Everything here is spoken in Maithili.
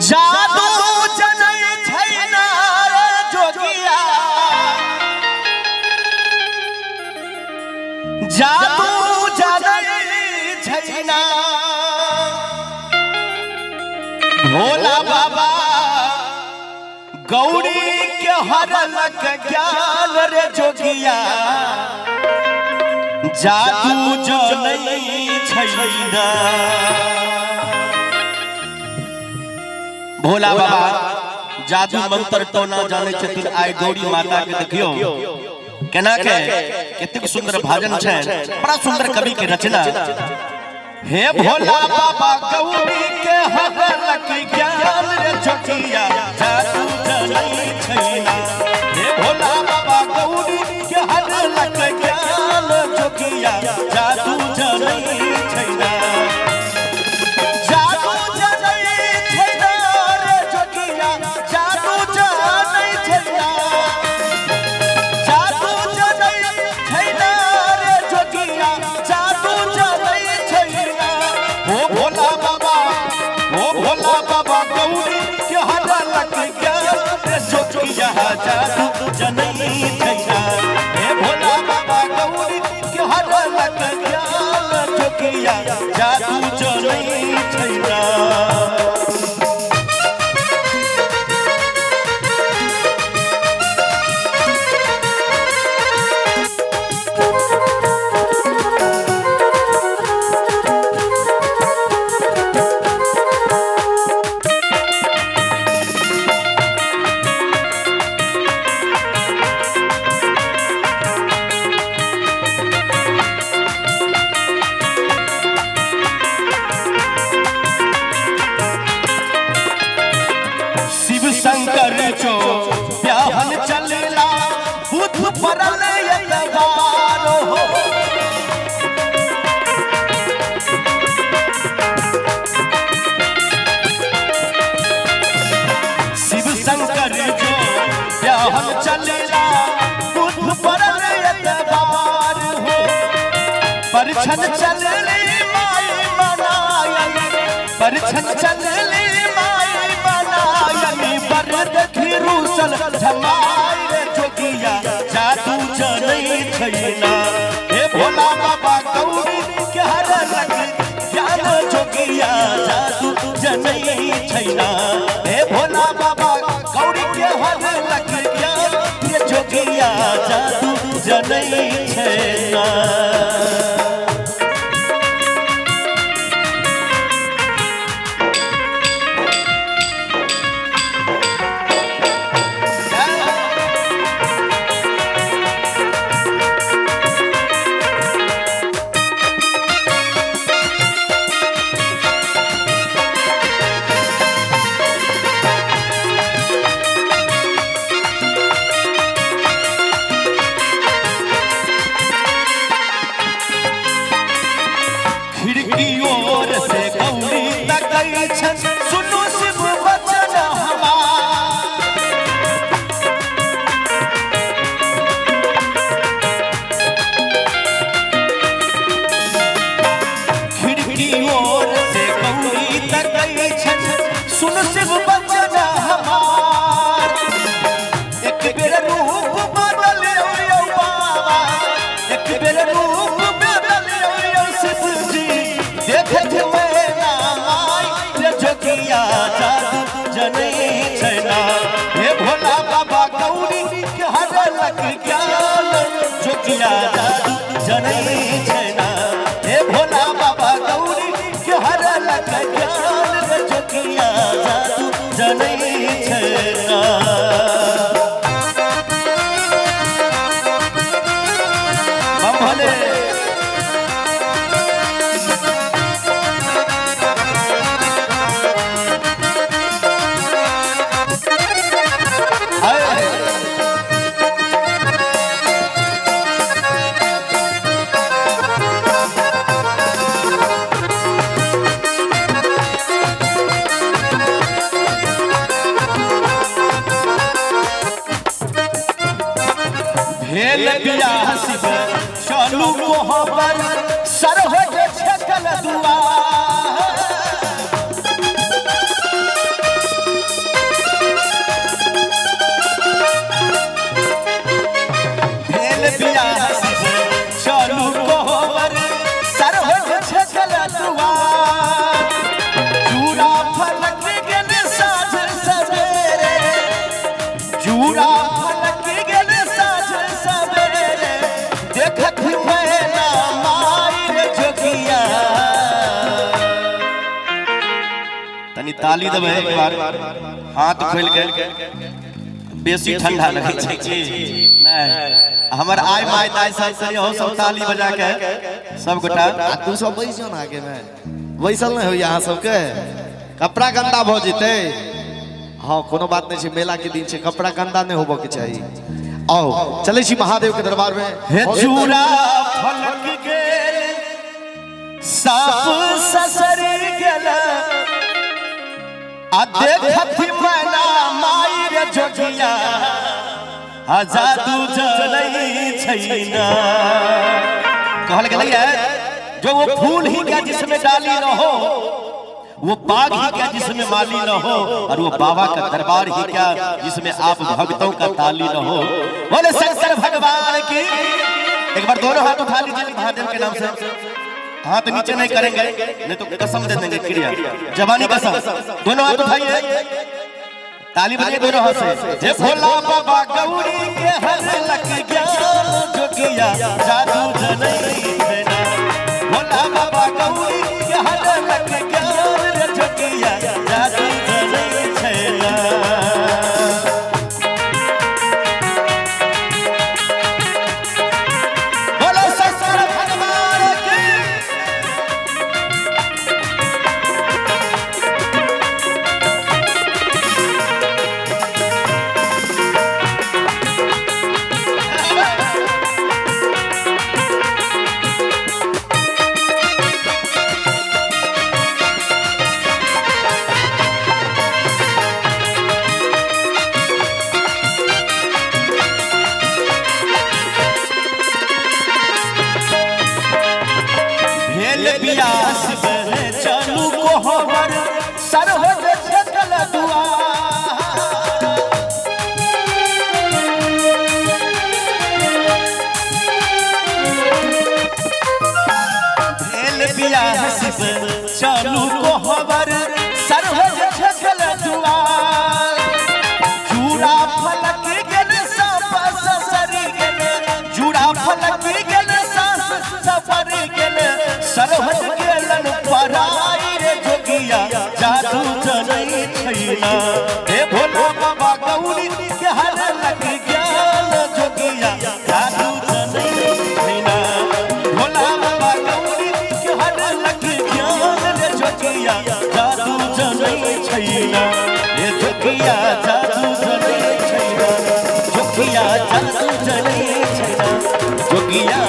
जादू जनै छै ना रे जोगिया, जादू जनै छै ना। भोला बाबा गौरी के हरलक ज्ञान रे जोगिया, जादू जनै छै ना। भोला बाबा जादू मंत्र टोना जानै छथिन। आइ गौरी माता के देखियो केना के कतेक सुंदर भजन छै, बड़ा सुंदर कवि के रचना। हे भोला बाबा गौरी के हरलक ज्ञान रे जोगिया, जादू जनै छै ना। हे भोला बाबा गौरी के हरलक ज्ञान जोगिया, जादू जनै छै ना। जादू जनै छै ना रे जोगिया, जादू जनै छै ना। जादू जनै छै ना रे जोगिया, जादू जनै छै ना। ओ भोला बाबा, ओ भोला बाबा गौरी के हरलक ज्ञान रे जोगिया, जादू जनै छै ना। हे भोला बाबा गौरी के हरलक ज्ञान जोगिया, जादू जनै छै ना। शिव शंकर चो ब्याहन चलेला, बुध परल एतबार हो। शिव शंकर जो ब्याहन चलेला, बुध परल एतबार हो। परछन चलली माई मनायल, परछन चलली माई मनायल, बर देखी रूसल झमाई रे जोगिया, जादू जनै छै ना। हे भोला बाबा गौरी के हरलक ज्ञान जोगिया, जादू जनै छै ना। हे भोला बाबा गौरी के हरलक ज्ञान रे जोगिया, जादू जनै छै ना। खिड़की ओर से गौरी तकै छन, सुनु शिव वचन हमार। खिड़की ओर से गौरी तकै छन, सुनु शिव वचन हमार। एक बेर रूप बदलियौ यौ बाबा, एक बेर रूप बदलियौ यौ शिव जी, देखत मैना माई रे जोगिया, जादू जनै छै ना। हे भोला बाबा गौरी के हरलक ज्ञान जोगिया, जादू जनै छै ना। हे भोला बाबा गौरी के हरलक ज्ञान रे जोगिया, जादू जनै छै ना। बम भोले। हाय। तनी ताली देबै एक बार हाथ खोलि के। बेसी ठंडा लगै छै की नहि? हमर आइ माय दाइ सब से इहो सब ताली बजा के सब गोटा। आ तू सब बैस जाओ ना आगे में, बैसल नहीं होइए अहाँ सबके, कपड़ा गंदा भऽ जेतै। हाँ कोनो बात नहीं छै, मेला के दिन छै, कपड़ा गंदा नहीं होबऽ के चाही। आओ चलै छी महादेव के दरबार में। हे चूड़ा फलक गेल साप ससर गेल आ देखथि मैना माई रे जोगिया आ जादू जलै छै ना। कहल गेलै है जो वो फूल ही क्या जिसमें डाली न हो, वो बाग ही क्या जिसमें माली न हो, और वो बाबा का दरबार ही क्या जिसमें आप भक्तों का ताली न हो। बोले शंकर भगवान की। एक बार दोनों हाथ उठा लीजिए महादेव के नाम से, हाथ नीचे नहीं करेंगे नहीं तो कसम दे देंगे, क्रिया जवानी कसम। दोनों हाथ उठाइए, ताली बजाइए दोनों हाथ से। जय भोला बाबा गौरी के हर लक ज्ञान जोगिया जादू जनई है। भोला बाबा गौरी के हर लक ज्ञान जोगिया जादू जनई है। बोलो शंकर भगवान की। भेल बियास बहे चलू कोहबर सरहद छकल दुआर। भेल बियास बहे चलू कोहबर सरहद छकल दुआर। चूड़ा फलक गेल साप ससर गेल, चूड़ा फलक गेल सास सफर गेल, सरहद गेलन पराई रे जोगिया जादू जनई छैना। हे भोला बाबा गौरी के हर लग ज्ञान जोगिया जादू जनई छैना। भोला बाबा गौरी के हर लग ज्ञान रे जोगिया जादू जनई छैना। हे जोगिया जादू जनई छैना, जोगिया जादू जनई छैना, जोगिया